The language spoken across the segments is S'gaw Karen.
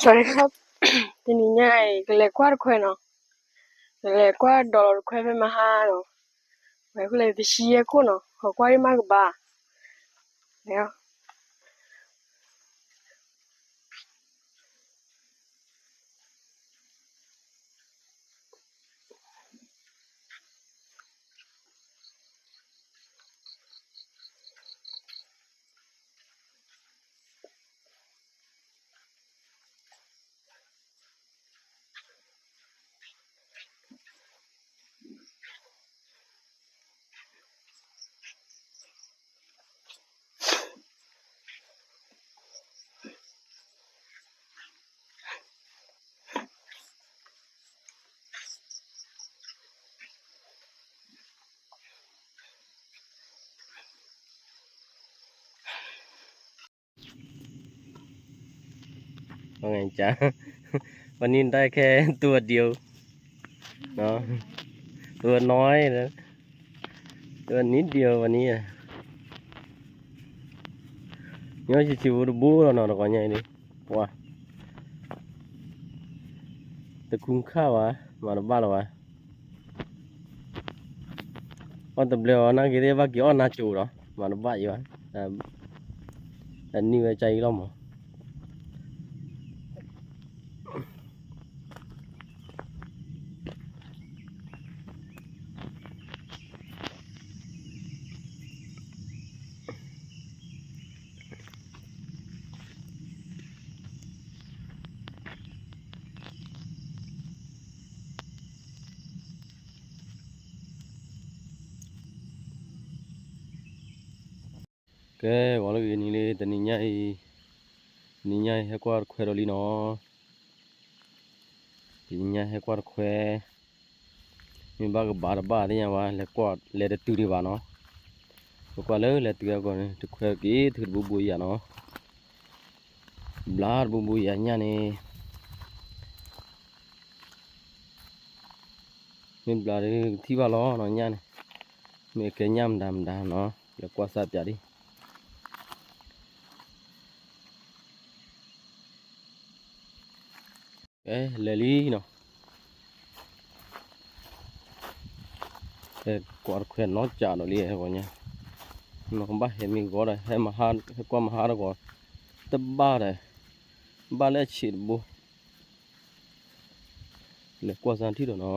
สวัสดีครับ တနံၤညါအံၤ ကလဲၤကွၢ်တခွဲနီၤ, ကလဲၤကွၢ်ဒီးလီၤတခွဲဖဲမဟါနီၤ, ဝဲဃုလဲၤတဆံယဲၢ်ခိၣ်နီၤ, ဟီကွၢ်ဒ်မးကဘၣ်, လဲၤ วันนี้ได้แค่ตัวเดียวเนาะ ตัวน้อยนะ ตัวนิดเดียววันนี้อะ ညီဆံးဆံးဖိတဘိလီၤနီၤ တဂီၤညါအံၤဒ် ပှၤ တခူခၣ်ဝဲ မၤတဘၣ်လၢၤဝဲ အီၣ်တဘျဲအီၤ နာ်က့ၤသ့ၣ်ဘၣ်က့ၤအီၣ်နါစိၤဒီး မၤတဘၣ်အံၤဘၣ် တနံၣ်ဝဲကါအံၤလီၤမး ကဲ ဂီၤလၢဂ့ၤနံၤလံ တနံၤညါအံၤ တနံၤညါအံၤ ဟဲကွၢ်တခွဲဒီးလံနီၤ တနံၤညါဟဲကွၢ်တခွဲ မ့ၢ်ဘၣ်ကဘၣ်တဘၣ်သ့ၣ်ညါဘၣ် လဲၤကွၢ်လဲၤတတုၤဒံးဘၣ်နီၤ ပကွၢ်လၢလဲၤတုၤအဂီၢ်န့ၣ် တခွဲက့ၤထုးတဘိဘိယၤနီၤ ဘျါတဘိဘိယၤညၣ်န့ၣ် မ့ၢ်ဘျါဒ်ကထံၣ်ဘၣ်လီၤနီၤညၣ်န့ၣ် မ့ၢ်ကဲညၣ်မတၤမတၤနီၤ လဲၤကွၢ်စၢ်ပၠးဒ် ကဲ လဲၤလံနီၤ ဟဲကွၢ်တခွဲနီၢ်ကၠးဒီးလံ ဟဲဂီၤညါ နီၢ်ကဘၣ်ဟဲမ့ၢ်ဂီၤဒီး ဟဲမဟါ ဟဲကွၢ်မဟါတဂီၤ တဘၣ်ဒီး ဘၣ်လၢအဆံးတဘိ လဲၤကွၢ်စၢ်ထံၣ်ဒီးနီ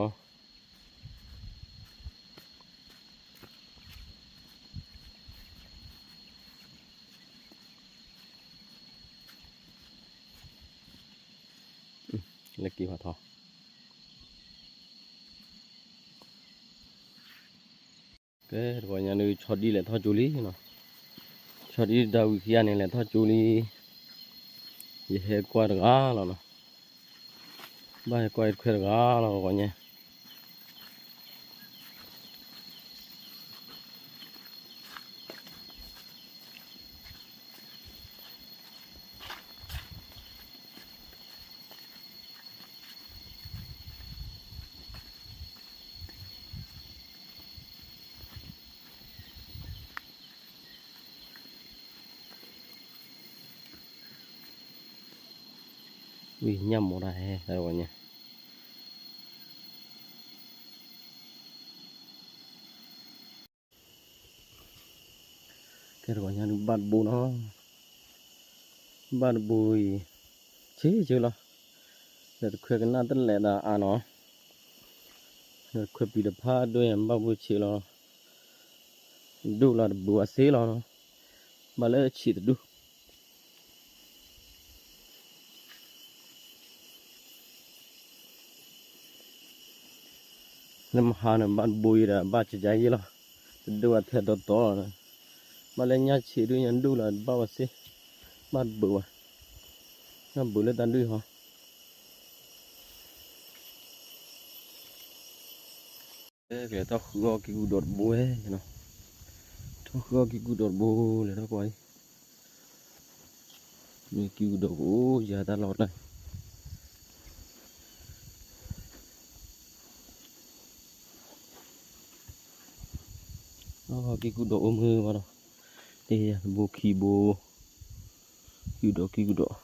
ၤ လဲၤက့ၤဖးထီ ကဲ တဂီၤညါဒုး ဆီဒံၣ်လဲၤထီၣ်ကၠိလံနီၤ ဆီဒံၣ်တၢ်ဝံၤခံဂၤန့ၣ် လဲၤထီၣ်ကၠိလံ ယဟဲကွၢ်တဂၤလီၤနီၤ ဘၣ်ဟဲကွၢ်တခွဲတဂၤလီၤ တဂီၤညါ ဝံၤညၣ်မိၢ်တၢ်ဟဲ တဂီၤညါ ကဲတဂီၤညါဒုးဘၣ်တဘိနီၤ ဘၣ်တဘိအံၤ ဆံးဆံးလီၤ ဒီးတခွဲကနၣ်တလဲၤဒၣ်အါနီၤ ဒီးတခွဲပျံၤတဖးဒိၣ်ယၤ ဘၣ်ဘိဆံးလီၤ ဒိၣ်လီၤတဘိအစ့လီၤ ဘၣ်လၢဆံးတဒူၣ် လၢမဟါန့ၣ် ဘၣ်တဘိအံၤဒီး ဘၣ်ကကါယ့ၢ်လီၤ တဒိၣ်အထဲတီတီလီၤ ဘၣ်လၢညၣ်ဆံးဒုၣ်ညါဒိၣ်လီၤ ဘၣ်ဝဲစ့ ဘၣ်တဘိဘၣ် ဘၣ်ဘိလၢတၢ်ဒုၣ်ဟီ ကလဲၤထီၣ်ဃုအီၣ်က့ၤကူဒီးတဘိဝဲနီၤ ထီၣ်ဃုအီၣ်က့ၤကူဒီးတဘိလဲၤထီၣ်ကွၢ်အံၤ မ့ၢ်က့ၤကူဒီးကအိၣ်ယၤတၢ်လီၤတၢ် အီၣ်က့ၤကူဒီးအိၣ်မုာ်ဘၣ်ဒီး တဘိခံဘိ ကူဒီးက့ၤကူဒီး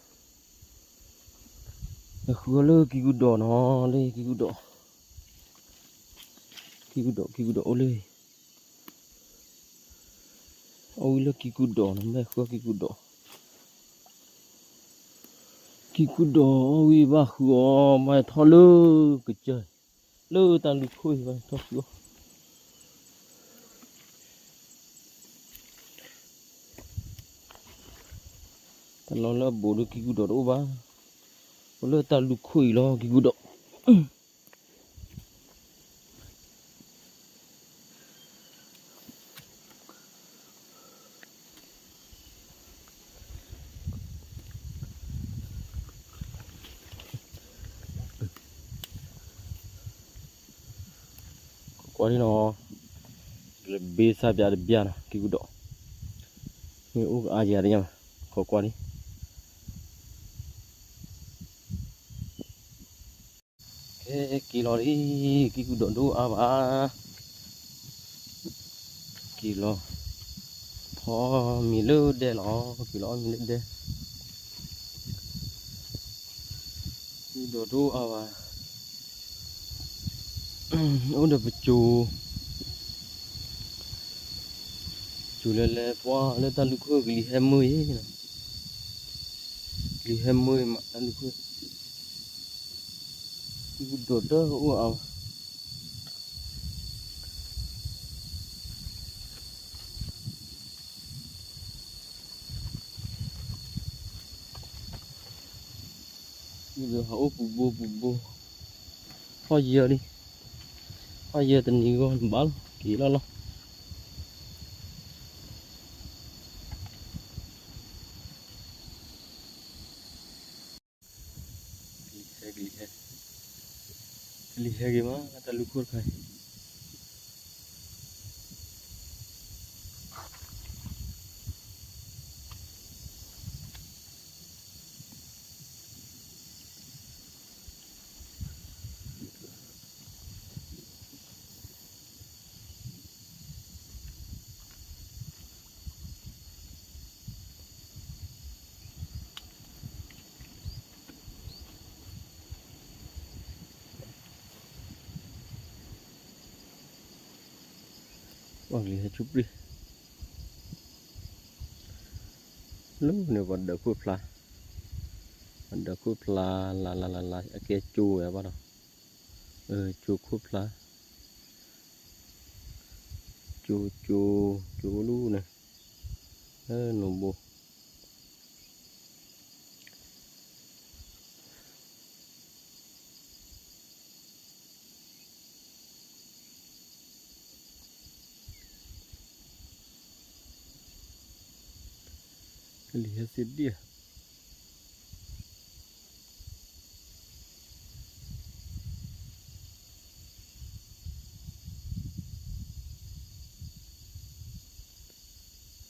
ဃုအီၤလၢကံၢ်ကူၣ်ဒီးနီၤ, လၢကံၢ်ကူၣ်ဒီး, ကံၢ်ကူၣ်ဒီး ကံၢ်ကူၣ်ဒီးအိၣ်လၢ, အီၣ်ဝံၤလၢကံၢ်ကူၣ်ဒီးနီၤ, မ့ၢ်ဃုအီၤကံၢ်ကူၣ်ဒီး, ကံၢ်ကူၣ်ဒီးအီၣ်ဝံၤဘၣ်ဃုအီၤ မ့ၢ်ထီၣ်လၢကစၢၢ်, လၢတၢ်လူၢ်ခိၣ်အံၤဘၣ်ထီၣ်ဃုအီၤ တၢ်လီၢ်လၢအဘူးဒီးကံၢ်ကူၣ်ဒီးတအိၣ်ဘၣ်, အိၣ်လၢတၢ်လူၢ်ခိၣ်အံၤလီၤ ကံၢ်ကူၣ်ဒီး. ကွၢ်ဒ်နီၤ, ကလၢဘ့စၢ်ပၠးတဘျၢ်နီၤ ကံၢ်ကူၣ်ဒီး, မ့ၢ်အိၣ်ကအါယၤတညါ, ခိးကွၢ်ဒ် ကဲ က့ၤလီၤလံ, ကံၢ်ကူၣ်ဒီးဒိၣ်အါဘၣ်, က့ၤလီၤ, ဖီမ့ၤလၢဒဲလီၤ, က့ၤလီၤအီၣ်မ့ၤလၢဒဲ, ကံၢ်ကူၣ်ဒီးဒိၣ်အါဘၣ်, အိၣ်ဒီးပစိၤ စိၤလဲၤလဲၤပှၤလၢတၢ်လူၢ်ခိၣ်ကလံၤဟဲမုၢ်အံၤ, ကလံၤဟဲမုၢ်အံၤမးတၢ်လူၢ်ခိၣ်, ကံၢ်ကူၣ်ဒီးဒိၣ်အါဘၣ်. ဟးအိၣ်ပူၤဘိပူၤဘိ, ဟီၣ်ယၢလံ, ဟီၣ်ယၢတနံၤဂီၢ်ဘၣ်လီၤ က့ၤလီၤလီၤ. ကလံၤဟဲက့ၤမး တၢ်လူၢ်ခိၣ်တခါအံၤ. ကလံၤဟဲဆူပြံၣ်, လၢန့ၣ်ပှၤဒၢးခိၣ်ဖျါ, ပှၤဒၢးခိၣ်ဖျါ လၢ်လၢ်လၢ်လၢ် အကဲကၠိဝဲဘၣ်ဒီး, ကၠိခိၣ်ဖျါ, ကၠိ ကၠိ ကၠိအိၣ်လၢန့ၣ်, လၢနိၣ်ဘိ ကလံၤဟဲစ့ဒံၣ်ဧါ, တၢ်လူၢ်ခိၣ်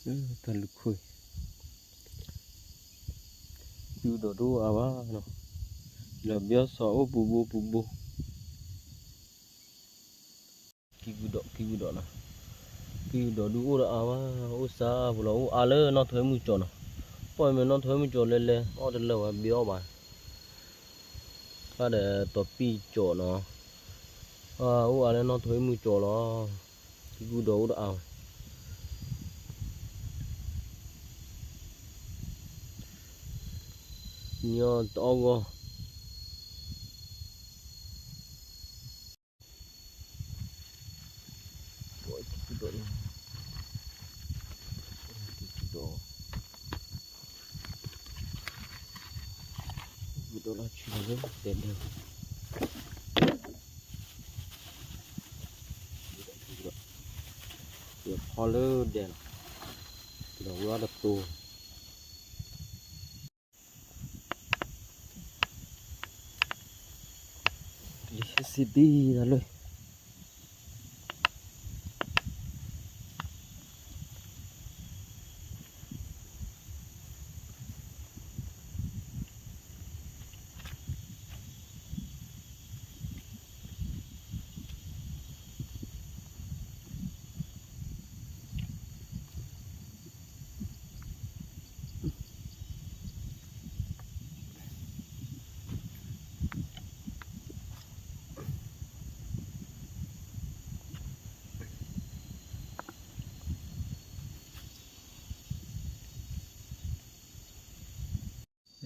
အံၤ ကံၢ်ကူၣ်ဒီးဒိၣ်အါဘၣ်နီၤ, လၢဘျီစီၤအိၣ်ပူၤဘိပူၤဘိ ကံၢ်ကူၣ်ဒီး ကံၢ်ကူၣ်ဒီးနီၤ, ကံၢ်ကူၣ်ဒီးဒုးအိၣ်ဒီးအါဘၣ်, အိၣ်စါပူၤလီၤ, အိၣ်အါလၢနီၣ်ထွဲမုၢ်ကၠီၤနီၤ, ပှၤမ့ၢ်နီၣ်ထွဲမုၢ်ကၠီၤလဲၤလဲၤ အီၣ်တလၢာ်ဘၣ် ဘ့အီၣ်ဘၣ်, တၢ်ဒီးတီၤပံၢ်ကၠီၤနီၤ, အိၣ်အါလၢနီၣ်ထွဲမုၢ်ကၠီၤလီၤ, ကံၢ်ကူၣ်ဒီးအိၣ်ဒီးအါဝဲ ညီတအီၣ်ဂီၢ် ဒီး ဒီးလီၤဆူလၢတဲဒဲး ဒီးဖီလၢဒဲးလီၤ, ဒီးဝဲအီၤတတိၤ ကလံၤဟဲစ့ဒံၣ်တၢ်လၢ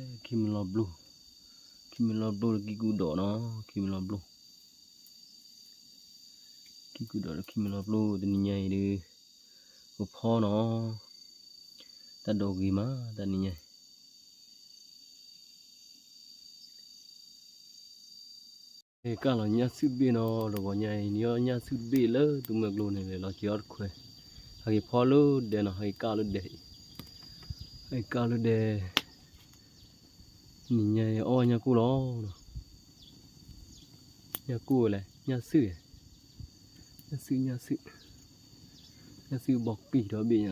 ခံမံၤလီၤဘျိ, ခံမံၤလီၤဘျိဒီးကံၢ်ကူၣ်ဒိးနီၤ, ခံမံၤလီၤဘျိ, ကံၢ်ကူၣ်ဒိးဒီးခံမံၤလီၤဘျိ တနံၤညါအံၤဒီး ကဖီနီၤ, တၢ်ဒိးဂ့ၤမး တနံၤညါအံၤ ဟဲကၢ်လီၤညၣ်ဆူၣ်တဘ့ၣ်နီၤ, တဂီၤညါအံၤ နံၤအီၣ်ညၣ်ဆူၣ်တဘ့ၣ်လၢသူမွဲကျိန့ၣ် လဲၤလီၤက့ၤအီၣ်တခွဲး, ဟဲက့ၤဖီလၢဒဲနီၤ, ဟဲက့ၤကၢ်လၢဒဲအံၤ, ဟဲက့ၤကၢ်လၢဒဲ, နံၤညါအံၤအီၣ်ညၣ်ကိၢ်လီၤ, ညၣ်ကိၢ်ဝဲလဲၣ်, ညၣ်ဆူၣ်, ညၣ်ဆူၣ်, ညၣ်ဆူၣ်, ညၣ်ဆူၣ်ဘီကံၢ်ဒီဘ့ၣ်ညါနီၤ.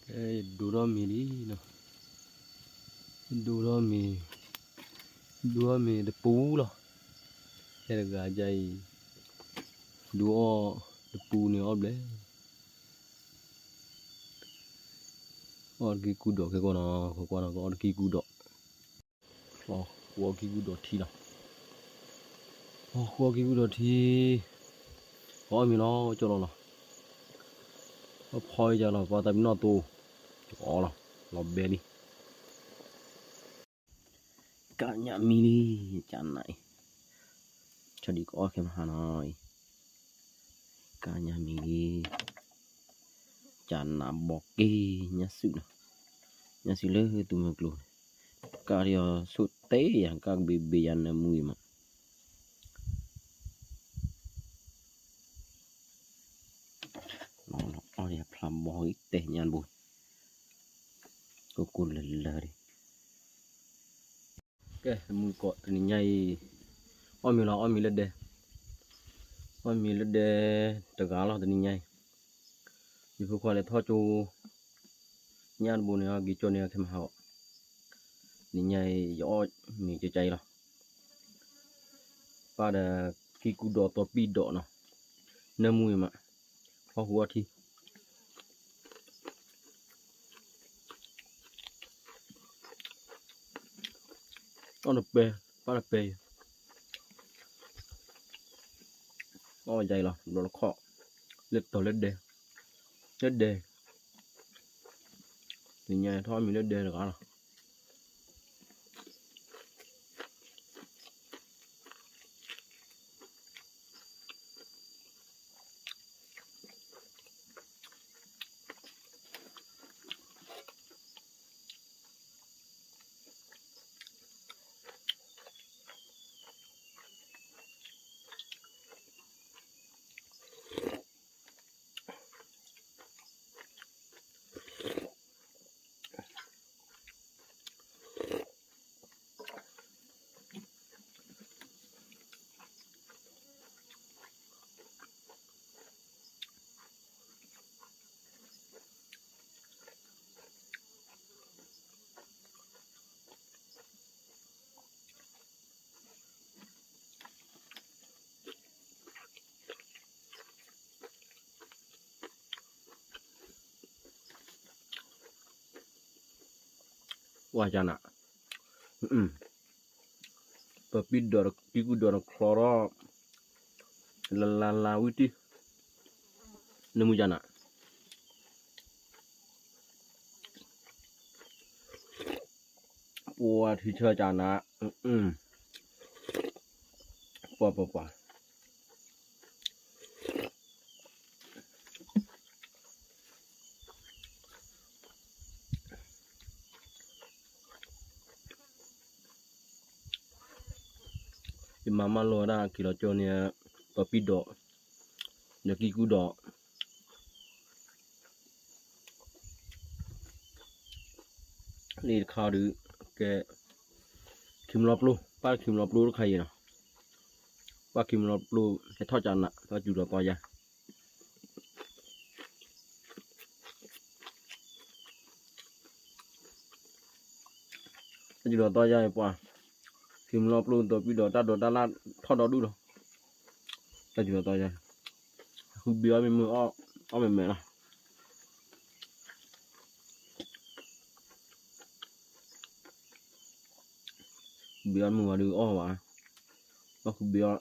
ယဒိထီၣ်မ့ၤလံနီၤ, ဒိထီၣ်မ့ၤ, ဒိထီၣ်မ့ၤတပူၤလီၤ, ဟဲတဂၤဒ်အံၤ, ဒိအီၣ်တပူၤန့ၣ်အီၣ်ဘျဲၣ်, အီၣ်တကံၢ်ကူၣ်ဒိးခဲကီၢ်နီၤ, ခဲကီၢ်နီၤ ကအီၣ်တကံၢ်ကူၣ်ဒိး ဃိးကံၢ်ကူၣ်ဒိးထံလီၤ, ဃိးကံၢ်ကူၣ်ဒိးထံ, ကအီၣ်မ့ၤလီၤ ကၠီလီၤလီၤ, အဖီယၤလီၤ ပှၤတၢ်ပနီၣ်သိ, ကအီၣ်လီၤ လီၤဘဲလံ, ကၢ်ညၣ်မံလံ, ကၢ်နးအံၤ, ဆီဒံးကအီၣ်ခဲမဟါနီၤအံၤ, ကၢ်ညၣ်မံလံ ကၢ်နးဘီက့ၤ ညၣ်ဆူၣ်နီၤ, ညၣ်ဆူၣ်လၢသူမွဲကျိန့ၣ်, ကၢ်ဒီးဆိၣ်တဲယၤ ကၢ်ကဘ့ၣ်ဘ့ၣ်ယၤနၢမူအံၤမး, လီၤလီၤအီၣ်ဒီးဖျါဘီတဲညၣ်တဘိ, ကိၢ်ကိၢ်လၢလၢဒံး ကဲ မုၢ်ကီးတနံၤညါအံၤ, အီၣ်မ့ၤလီၤ အီၣ်မ့ၤလၢဒဲ, အီၣ်မ့ၤလၢဒဲတဂၤလီၤ တနံၤညါအံၤ, ယဖိခွါလဲၤထီၣ်ကၠိ, ညၣ်တဘိန့ၣ် အီၣ်က့ၤကၠိန့ၣ် ခဲမဟါဂီၤ, တနံၤညါအံၤ ယအီၣ်မ့ၤကကါအံၤလီၤ, ပၢ်ဒီး ကံၢ်ကူၣ်ဒိး တီပံၣ်ဒိးနီၤ, နၢမူအံၤမး, ဖီဃုာ်အီထံ အီၣ်တပဲ, ပၢ်တပဲအံၤ, အီၣ်ယၤအံၤလီၤ ဘျီတခီၣ်, လၢတီၤလၢဒဲ, လၢဒဲ, တနံၤညါထီၣ်မ့ၤလၢဒဲတဂၤလီၤ. ဝါကနး, ပပံၣ်ဒိး ပံၣ်ကူၣ်ဒိးတချီထီၣ် လါလါလါဝံၣ်တံၢ်, နၢမူကနး, ပှၤထံဆၢကနး, ပှၤပှၤပှၤ ယမၤမၢလီၤဝဲဒၣ်က့ၤလီၤကၠိန့ၣ်, ပပံၣ်ဒိး, ဒီးကံၢ်ကူၣ်ဒိး, လၢတခါဒုး, ကဲ, ခံမလီၤပျိ, ပၢ်ခံမလီၤပျိတခါအံၤနီၤ, ပၢ်ခံမလီၤပျိ, ဟဲထီၣ်ကနး, တၢ်စူၤဒီးသီယါ တၢ်စူၤဒီးသီယါအံၤပှၤ, ခံမလီၤပျိ တီပံၣ်ဒိး တၢ်ဒိးတၢ်လၢ်ထီၣ်ဒီဒူၣ်လီၤ, တၢ်စူၤဒီးသီယါ, ဃုဘ့အီၣ်မ့ၢ်မုာ် အီၣ်မ့ၢ်မဲာ်လီၤ, ဘ့အီၣ်မုာ်ဝဲဒုးအီၣ်ဘၣ်, ဘၣ်ဃုဘ့အီၣ် ဃုဘ့အီၣ်,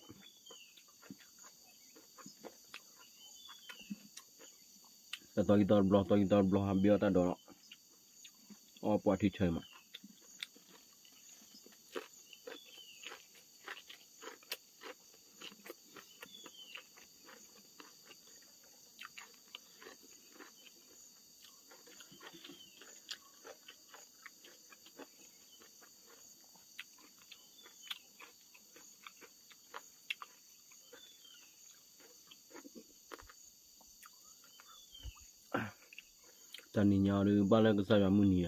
တသီခံသီတဘျီ သီခံသီတဘျီ ဟးဘ့ၣ်အီၣ်တၢ်ဒိးလီၤ. အီၣ်ပှၤထံဆၢမး. တနံၤညါအံၤဒုး ဘၣ်လၢကစၢ်ယွၤမုၢ်နံၤဧ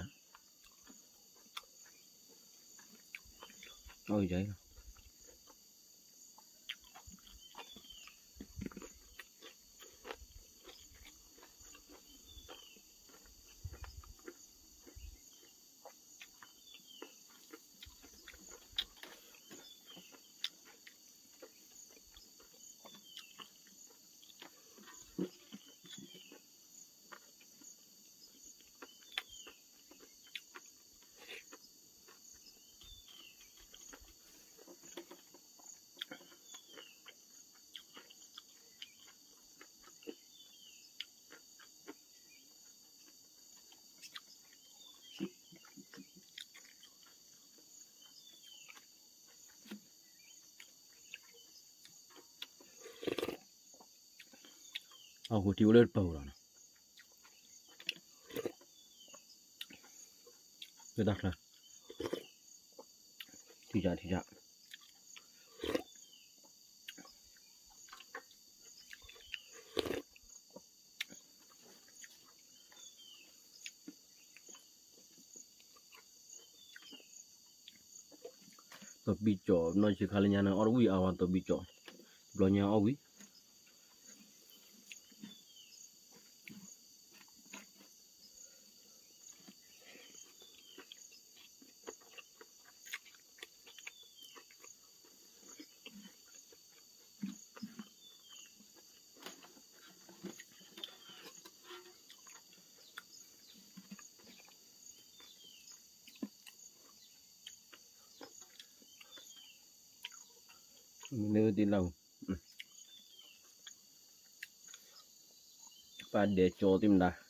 ါ. အီၣ်ကယၤလီၤ. အဃိထံအိၣ်လၢတပၤဧိၤလီၤ. လၢတၢ်ချၢ ထံၣ်ယၤ ထံၣ်ယၤ သီဘံၣ်ကၠီၣ် နီၢ်ဆံးခါလၢညါန့ၣ် အီၣ်တဝံၣ်အါဝဲသီဘံၣ်ကၠီၣ် ဘျီညါအီၣ်ဝံၣ် မ့ၢ်လၢတ့လၢ် ပၢ်ဒဲးကၠီသ့ၣ်မတၤ န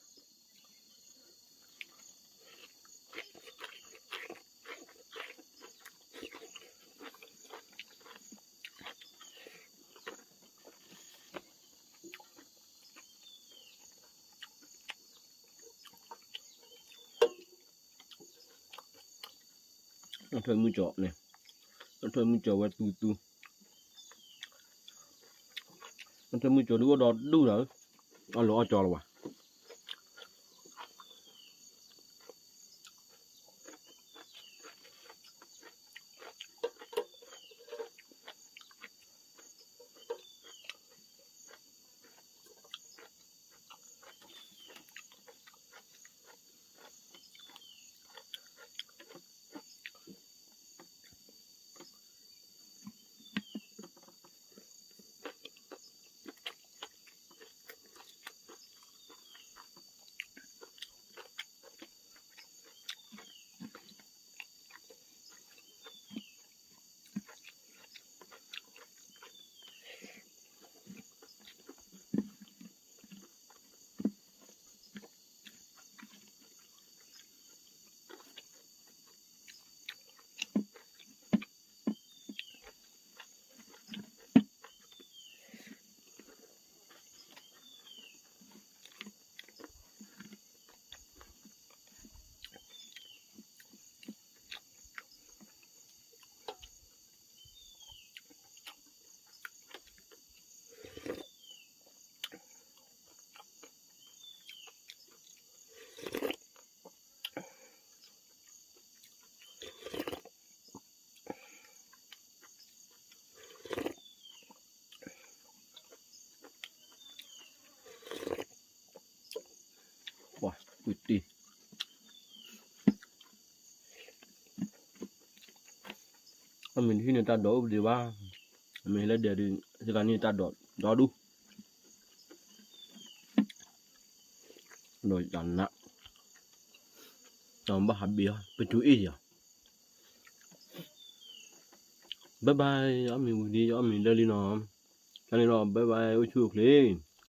ီၣ်ထွဲမုၢ်ကၠီၣ်န့ၣ် နီၣ်ထွဲမုၢ်ကၠီၣ်ဝဲသူသူ နီၣ်ထွဲမုၢ်ကၠီၣ်ဒုးအိၣ်ဒီးဒူၣ်ဒီး အီၣ်လီၤအီၣ်ကၠီလီၤဘၣ် ပှၤကွံာ်တံၢ် အမ့ၢ်တဟံးန့ၣ်တၢ်ဒိးအိၣ်ပဒံးဘၣ်, အမ့ၢ်ဟဲလၢဒဲးဒုး စ့ၢ်ကီးန့ၢ်တၢ်ဒိးဒိၣ်ဒိၣ်, ဒီးယနး, ဒီးဘၣ်ဟးဘ့ၣ်အီၤ ပတုၤအ့ၣ်ယီၤ, bye bye, ယအီၣ်မ့ၤဝံၤလံ ယအီၣ်မ့ၤလၢာ်လံနီၤ, တၢ်န့ၣ်ဒီး bye bye အိၣ်ဆူၣ်အိၣ်ချ့